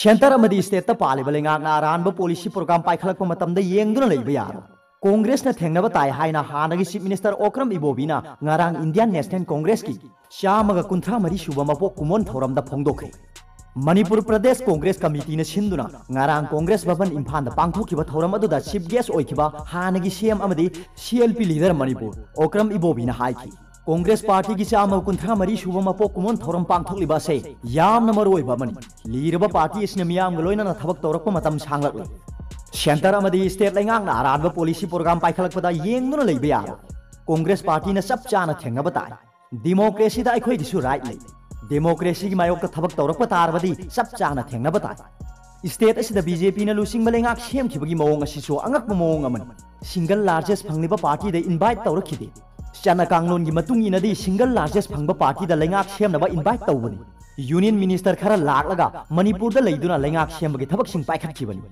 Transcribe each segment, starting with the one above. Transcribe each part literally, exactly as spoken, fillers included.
Centre ꯑꯃꯗꯤ ꯁ꯭ꯇꯦꯠꯇ ꯄꯥꯜꯂꯤꯕ ꯂꯩꯉꯥꯛꯅ ꯑꯔꯥꯟꯕ ꯄꯣꯂꯤꯁꯤ ꯄ꯭ꯔꯣꯒ꯭ꯔꯥꯝ ꯄꯥꯏꯈꯠꯂꯛꯄ ꯃꯇꯝꯗ ꯌꯦꯡꯗꯨꯅ ꯂꯩꯕ ꯌꯥꯔꯣꯏ꯫ ꯀꯣꯡꯒ꯭ꯔꯦꯁꯅ ꯊꯦꯡꯅꯕ ꯇꯥꯏ ꯍꯥꯏꯅ ꯍꯥꯟꯅꯒꯤ ꯆꯤꯐ ꯃꯤꯅꯤꯁꯇꯔ ꯑꯣꯀ꯭ꯔꯝ ꯏꯕꯣꯕꯤꯅ ꯉꯔꯥꯡ ꯏꯟꯗꯤꯌꯥꯟ ꯅꯦꯁꯅꯦꯜ ꯀꯣꯡꯒ꯭ꯔꯦꯁꯀꯤ ꯆꯥꯝꯃꯒ ꯀꯨꯟꯊ꯭ꯔꯥ ꯃꯔꯤ ꯁꯨꯕ ꯃꯄꯣꯛ ꯀꯨꯝꯑꯣꯟ ꯊꯧꯔꯝꯗ ꯐꯣꯡꯗꯣꯛꯈ꯭ꯔꯦ꯫ ꯃꯅꯤꯄꯨꯔ ꯄ꯭ꯔꯗꯦꯁ ꯀꯣꯡꯒ꯭ꯔꯦꯁ ꯀꯃꯤꯇꯤꯅ ꯁꯤꯟꯗꯨꯅ ꯉꯔꯥꯡ ꯀꯣꯡꯒ꯭ꯔꯦꯁ ꯚꯕꯟ ꯏꯝꯐꯥꯜꯗ ꯄꯥꯡꯊꯣꯛꯈꯤꯕ ꯊꯧꯔꯝ ꯑꯗꯨꯗ ꯆꯤꯐ ꯒꯦꯁ ꯑꯣꯏꯈꯤꯕ ꯍꯥꯟꯅꯒꯤ ꯁꯤ ꯑꯦꯝ ꯑꯃꯗꯤ C L P leader Manipur Okram ꯏꯕꯣꯕꯤꯅ ꯍꯥꯏꯈꯤ, ꯀꯣꯡꯒ꯭ꯔꯦꯁ ꯄꯥꯔꯇꯤꯒꯤ ꯆꯥꯝꯃ ꯀꯨꯟꯊ꯭ꯔꯥ ꯃꯔꯤ ꯁꯨꯕ ꯃꯄꯣꯛ ꯀꯨꯝꯑꯣꯟ ꯊꯧꯔꯝ ꯄꯥꯡꯊꯣꯛꯂꯤꯕ ꯑꯁꯤ ꯌꯥꯝꯅ ꯃꯔꯨ ꯑꯣꯏꯕ ꯑꯃꯅꯤ꯫ ꯂꯤꯔꯕ ꯄꯥꯔꯇꯤ ꯑꯁꯤꯅ ꯃꯤꯌꯥꯝꯒ ꯂꯣꯏꯅꯅ ꯊꯕꯛ ꯇꯧꯔꯛꯄ ꯃꯇꯝ ꯁꯥꯡꯂꯛꯂꯦ꯫ ꯁꯦꯟꯇꯔ ꯑꯃꯗꯤ ꯁ꯭ꯇꯦꯠ ꯂꯩꯉꯥꯛꯅ ꯑꯔꯥꯟꯕ ꯄꯣꯂꯤꯁꯤ ꯄ꯭ꯔꯣꯒ꯭ꯔꯥꯝ ꯄꯥꯏꯈꯠꯂꯛꯄꯗ ꯌꯦꯡꯗꯨꯅ ꯂꯩꯕ ꯌꯥꯔꯣꯏ꯫ ꯀꯣꯡꯒ꯭ꯔꯦꯁ ꯄꯥꯔꯇꯤꯅ ꯆꯞ ꯆꯥꯅ ꯊꯦꯡꯅꯕ ꯇꯥꯏ꯫ ꯗꯤꯃꯣꯀ꯭ꯔꯦꯁꯤꯗ ꯑꯩꯈꯣꯏꯒꯤꯁꯨ ꯔꯥꯏꯠ ꯂꯩ꯫ ꯗꯤꯃꯣꯀ꯭ꯔꯦꯁꯤꯒꯤ ꯃꯥꯌꯣꯛꯇ ꯊꯕꯛ ꯇꯧꯔꯛꯄ ꯇꯥꯔꯕꯗꯤ ꯆꯞ ꯆꯥꯅ ꯊꯦꯡꯅꯕ ꯇꯥꯏ꯫ ꯁ꯭ꯇꯦꯠ ꯑꯁꯤꯗ ꯕꯤ ꯖꯦ ꯄꯤꯅ ꯂꯨꯆꯤꯡꯕ ꯂꯩꯉꯥꯛ ꯁꯦꯝꯈꯤꯕꯒꯤ ꯃꯑꯣꯡ ꯑꯁꯤꯁꯨ ꯑꯉꯛꯄ ꯃꯑꯣꯡ ꯑꯃꯅꯤ꯫ ꯁꯤꯡꯒꯜ ꯂꯥꯔꯖꯦꯁ ꯐꯪꯂꯤꯕ ꯄꯥꯔꯇꯤꯗ ꯏꯟꯚꯥꯏꯠ ꯇꯧꯔꯛꯈꯤꯗꯦ꯫ ꯆꯠꯅ ꯀꯥꯡꯂꯣꯟꯒꯤ ꯃꯇꯨꯡ ꯏꯟꯅꯗꯤ ꯁꯤꯡꯒꯜ ꯂꯥꯔꯖꯦꯁ ꯐꯪꯕ ꯄꯥꯔꯇꯤꯗ ꯂꯩꯉꯥꯛ ꯁꯦꯝꯅꯕ ꯏꯟꯚꯥꯏꯠ ꯇꯧꯕꯅꯤ꯫ ꯌꯨꯅꯤꯌꯟ ꯃꯤꯅꯤꯁꯇꯔ ꯈꯔ ꯂꯥꯛꯂꯒ ꯃꯅꯤꯄꯨꯔꯗ ꯂꯩꯗꯨꯅ ꯂꯩꯉꯥꯛ ꯁꯦꯝꯕꯒꯤ ꯊꯕꯛꯁꯤꯡ ꯄꯥꯏꯈꯠꯈꯤꯕꯅꯤ꯫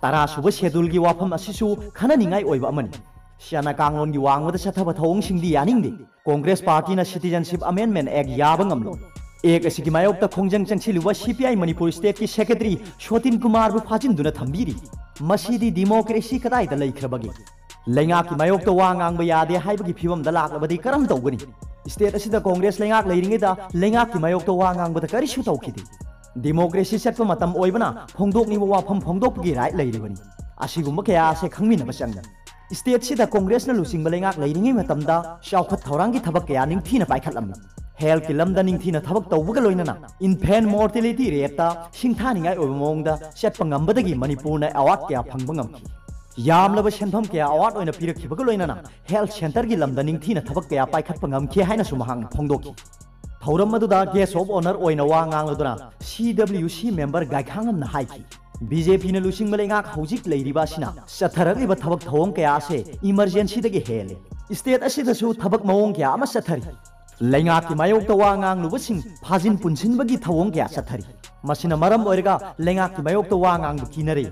ꯇꯔꯥ ꯁꯨꯕ ꯁꯦꯗꯨꯜꯒꯤ ꯋꯥꯐꯝ ꯑꯁꯤꯁꯨ ꯈꯟꯅꯅꯤꯡꯉꯥꯏ ꯑꯣꯏꯕ ꯑꯃꯅꯤ꯫ ꯆꯠꯅ ꯀꯥꯡꯂꯣꯟꯒꯤ ꯋꯥꯡꯃꯗ ꯆꯠꯊꯕ ꯊꯧꯑꯣꯡꯁꯤꯡꯗꯤ ꯌꯥꯅꯤꯡꯗꯦ꯫ ꯀꯣꯡꯒ꯭ꯔꯦꯁ ꯄꯥꯔꯇꯤꯅ ꯁꯤꯇꯤꯖꯟꯁꯤꯞ ꯑꯃꯦꯟꯗꯃꯦꯟ ꯑꯦꯛ ꯌꯥꯕ ꯉꯝꯂꯣꯏ꯫ ꯑꯦꯛ ꯑꯁꯤꯒꯤ ꯃꯥꯌꯣꯛꯇ ꯈꯣꯡꯖꯪ ꯆꯪꯁꯤꯜꯂꯨꯕ ꯁꯤ ꯄꯤ ꯑꯥꯏ ꯃꯅꯤꯄꯨꯔ ꯁ꯭ꯇꯦꯠꯀꯤ ꯁꯦꯀ꯭ꯔꯦꯇꯔꯤ ꯁꯣꯇꯤꯟ ꯀꯨꯃꯥꯔꯕꯨ ꯐꯥꯖꯤꯟꯗꯨꯅ ꯊꯝꯕꯤꯔꯤ꯫ ꯃꯁꯤꯗꯤ ꯗꯤꯃꯣꯀ꯭ꯔꯦꯁꯤ ꯀꯗꯥꯏꯗ ꯂꯩꯈ꯭ꯔꯕꯒꯦ? ꯂꯩꯉꯥꯛꯀꯤ ꯃꯥꯌꯣꯛꯇ ꯋꯥ ꯉꯥꯡꯕ ꯌꯥꯗꯦ ꯍꯥꯏꯕꯒꯤ ꯐꯤꯕꯝꯗ ꯂꯥꯛꯂꯕꯗꯤ ꯀꯔꯝ ꯇꯧꯒꯅꯤ? ꯁ꯭ꯇꯦꯠ ꯑꯁꯤꯗ ꯀꯣꯡꯒ꯭ꯔꯦꯁ ꯂꯩꯉꯥꯛ ꯂꯩꯔꯤꯉꯩꯗ ꯂꯩꯉꯥꯛꯀꯤ ꯃꯥꯌꯣꯛꯇ ꯋꯥ ꯉꯥꯡꯕꯗ ꯀꯔꯤꯁꯨ ꯇꯧꯈꯤꯗꯦ꯫ ꯗꯤꯃꯣꯀ꯭ꯔꯦꯁꯤ ꯆꯠꯄ ꯃꯇꯝ ꯑꯣꯏꯕꯅ ꯐꯣꯡꯗꯣꯛꯅꯤꯡꯕ ꯋꯥꯐꯝ ꯐꯣꯡꯗꯣꯛꯄꯒꯤ ꯔꯥꯏꯠ ꯂꯩꯔꯤꯕꯅꯤ꯫ ꯑꯁꯤꯒꯨꯝꯕ ꯀꯌꯥ ꯑꯁꯦ ꯈꯪꯃꯤꯟꯅꯕ ꯆꯪꯏ꯫ ꯁ꯭ꯇꯦꯠꯁꯤꯗ ꯀꯣꯡꯒ꯭ꯔꯦꯁꯅ ꯂꯨꯆꯤꯡꯕ ꯂꯩꯉꯥꯛ ꯂꯩꯔꯤꯉꯩ ꯃꯇꯝꯗ ꯆꯥꯎꯈꯠ ꯊꯧꯔꯥꯡꯒꯤ ꯊꯕꯛ ꯀꯌꯥ ꯅꯤꯡꯊꯤꯅ ꯄꯥꯏꯈꯠꯂꯝꯃꯤ꯫ ꯍꯦꯜꯊꯀꯤ ꯂꯝꯗ ꯅꯤꯡꯊꯤꯅ ꯊꯕꯛ ꯇꯧꯕꯒ ꯂꯣꯏꯅꯅ ꯏꯟꯐꯦꯟ ꯃꯣꯔꯇꯦꯂꯤꯇꯤ ꯔꯦꯠꯇ ꯁꯤꯡꯊꯥꯅꯤꯡꯉꯥꯏ ꯑꯣꯏꯕ ꯃꯑꯣꯡꯗ ꯆꯠꯄ ꯉꯝꯕꯗꯒꯤ ꯃꯅꯤꯄꯨꯔꯅ ꯑꯦꯋꯥꯔꯗ ꯀꯌꯥ ꯐꯪꯕ ꯉꯝꯈꯤ꯫ ꯌꯥꯝꯂꯕ ꯁꯦꯟꯐꯝ ꯀꯌꯥ ꯑꯦꯋꯥꯔꯗ ꯑꯣꯏꯅ ꯄꯤꯔꯛꯈꯤꯕꯒ ꯂꯣꯏꯅꯅ ꯍꯦꯜꯊ ꯁꯦꯟꯇꯔꯒꯤ ꯂꯝꯗ ꯅꯤꯡꯊꯤꯅ ꯊꯕꯛ ꯀꯌꯥ ꯄꯥꯏꯈꯠꯄ ꯉꯝꯈꯤ ꯍꯥꯏꯅꯁꯨ ꯃꯍꯥꯛꯅ ꯐꯣꯡꯗꯣꯛꯈꯤ꯫ ꯊꯧꯔꯝ ꯑꯗꯨꯗ ꯒꯦꯁ ꯑꯣꯐ ꯑꯣꯅꯔ ꯑꯣꯏꯅ ꯋꯥ ꯉꯥꯡꯂꯗꯨꯅ ꯁꯤ ꯗꯕ꯭ꯂꯤꯌꯨ ꯁꯤ ꯃꯦꯝꯕꯔ ꯒꯥꯏꯈꯥꯉꯝꯅ ꯍꯥꯏꯈꯤ, ꯕꯤ ꯖꯦ ꯄꯤꯅ ꯂꯨꯆꯤꯡꯕ ꯂꯩꯉꯥꯛ ꯍꯧꯖꯤꯛ ꯂꯩꯔꯤꯕ ꯑꯁꯤꯅ ꯆꯠꯊꯔꯛꯂꯤꯕ ꯊꯕꯛ ꯊꯧꯑꯣꯡ ꯀꯌꯥ ꯑꯁꯦ ꯏꯃꯔꯖꯦꯟꯁꯤꯗꯒꯤ ꯍꯦꯜꯂꯦ꯫ ꯁ꯭ꯇꯦꯠ ꯑꯁꯤꯗꯁꯨ ꯊꯕꯛ ꯃꯑꯣꯡ ꯀꯌꯥ ꯑꯃ ꯆꯠꯊꯔꯤ꯫ ꯂꯩꯉꯥꯛꯀꯤ ꯃꯥꯌꯣꯛꯇ ꯋꯥ ꯉꯥꯡꯂꯨꯕꯁꯤꯡ ꯐꯥꯖꯤꯟ ꯄꯨꯟꯁꯤꯟꯕꯒꯤ ꯊꯧꯑꯣꯡ ꯀꯌꯥ ꯆꯠꯊꯔꯤ꯫ ꯃꯁꯤꯅ ꯃꯔꯝ ꯑꯣꯏꯔꯒ ꯂꯩꯉꯥꯛꯀꯤ ꯃꯥꯌꯣꯛꯇ ꯋꯥ ꯉꯥꯡꯕ ꯀꯤꯅꯔꯦ꯫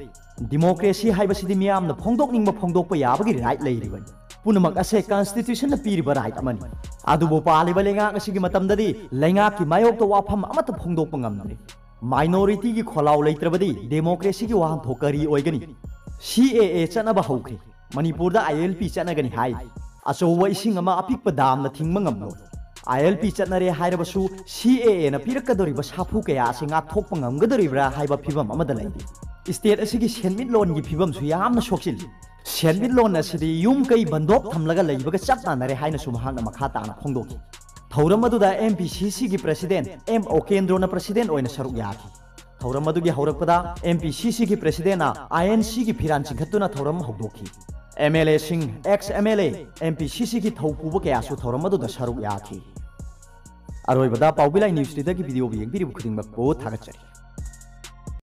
ꯗꯤꯃꯣꯀ꯭ꯔꯦꯁꯤ ꯍꯥꯏꯕꯁꯤꯗꯤ ꯃꯤꯌꯥꯝꯅ ꯐꯣꯡꯗꯣꯛꯅꯤꯡꯕ ꯐꯣꯡꯗꯣꯛꯄ ꯌꯥꯕꯒꯤ ꯔꯥꯏꯠ ꯂꯩꯔꯤꯕꯅꯤ꯫ ꯄꯨꯝꯅꯃꯛ ꯑꯁꯦ ꯀꯟꯁꯇꯤꯇ꯭ꯌꯨꯁꯟꯅ ꯄꯤꯔꯤꯕ ꯔꯥꯏꯠ ꯑꯃꯅꯤ꯫ ꯑꯗꯨꯕꯨ ꯄꯥꯜꯂꯤꯕ ꯂꯩꯉꯥꯛ ꯑꯁꯤꯒꯤ ꯃꯇꯝꯗꯗꯤ ꯂꯩꯉꯥꯛꯀꯤ ꯃꯥꯌꯣꯛꯇ ꯋꯥꯐꯝ ꯑꯃꯠꯇ ꯐꯣꯡꯗꯣꯛꯄ ꯉꯝꯗ꯭ꯔꯦ꯫ Minority-ꯒꯤ ꯈꯣꯜꯂꯥꯎ ꯂꯩꯇ꯭ꯔꯕꯗꯤ democracy-ꯒꯤ ꯋꯥꯍꯟꯊꯣꯛ ꯀꯔꯤ ꯑꯣꯏꯒꯅꯤ? C A A ꯆꯠꯅꯕ ꯍꯧꯈ꯭ꯔꯦ꯫ ꯃꯅꯤꯄꯨꯔꯗ I L P ꯆꯠꯅꯒꯅꯤ ꯍꯥꯏ꯫ ꯑꯆꯧꯕ ꯏꯁꯤꯡ ꯑꯃ ꯑꯄꯤꯛꯄ ꯗꯥꯝꯅ ꯊꯤꯡꯕ ꯉꯝꯂꯣꯏ꯫ I L P ꯆꯠꯅꯔꯦ ꯍꯥꯏꯔꯕꯁꯨ C A A-ꯅ ꯄꯤꯔꯛꯀꯗꯧꯔꯤꯕ ꯁꯥꯐꯨ ꯀꯌꯥ ꯑꯁꯤ ꯉꯥꯛꯊꯣꯛꯄ ꯉꯝꯒꯗꯧꯔꯤꯕ꯭ꯔꯥ ꯍꯥꯏꯕ ꯐꯤꯕꯝ ꯑꯃꯗ ꯂꯩꯔꯤ꯫ State ꯑꯁꯤꯒꯤ ꯁꯦꯟꯃꯤꯠꯂꯣꯟꯒꯤ ꯐꯤꯕꯝꯁꯨ ꯌꯥꯝꯅ ꯁꯣꯛꯆꯤꯜꯂꯤ꯫ ꯁꯦꯟꯃꯤꯠꯂꯣꯟ ꯑꯁꯤꯗꯤ ꯌꯨꯝ ꯀꯩ ꯕꯟꯗꯣꯞ ꯊꯝꯂꯒ ꯂꯩꯕꯒ ꯆꯞ ꯃꯥꯟꯅꯔꯦ ꯍꯥꯏꯅꯁꯨ ꯃꯍꯥꯛꯅ ꯃꯈꯥ ꯇꯥꯅ ꯐꯣꯡꯗꯣꯛꯈꯤ꯫ ꯊꯧꯔꯝ ꯑꯗꯨꯗ M P C C-ꯒꯤ President M Okendro-ꯅ President ꯑꯣꯏꯅ ꯁꯔꯨꯛ ꯌꯥꯈꯤ꯫ ꯊꯧꯔꯝ ꯑꯗꯨꯒꯤ ꯍꯧꯔꯛꯄꯗ M P C C-ꯒꯤ President-ꯅ I N C-ꯒꯤ ꯐꯤꯔꯥꯟ ꯆꯤꯡꯈꯠꯇꯨꯅ ꯊꯧꯔꯝ ꯍꯧꯗꯣꯛꯈꯤ꯫ M L A-ꯁꯤꯡ, ex M L A, M P C C-ꯒꯤ ꯊꯧ ꯄꯨꯕ ꯀꯌꯥꯁꯨ ꯊꯧꯔꯝ ꯑꯗꯨꯗ ꯁꯔꯨꯛ ꯌꯥꯈꯤ꯫ ꯑꯔꯣꯏꯕꯗ ꯄꯥꯎꯕꯤꯂꯥꯏ News Leader-ꯒꯤ video-ꯕꯨ ꯌꯦꯡꯕꯤꯔꯤꯕ ꯈꯨꯗꯤꯡꯃꯛꯄꯨ ꯊꯥꯒꯠꯆꯔꯤ꯫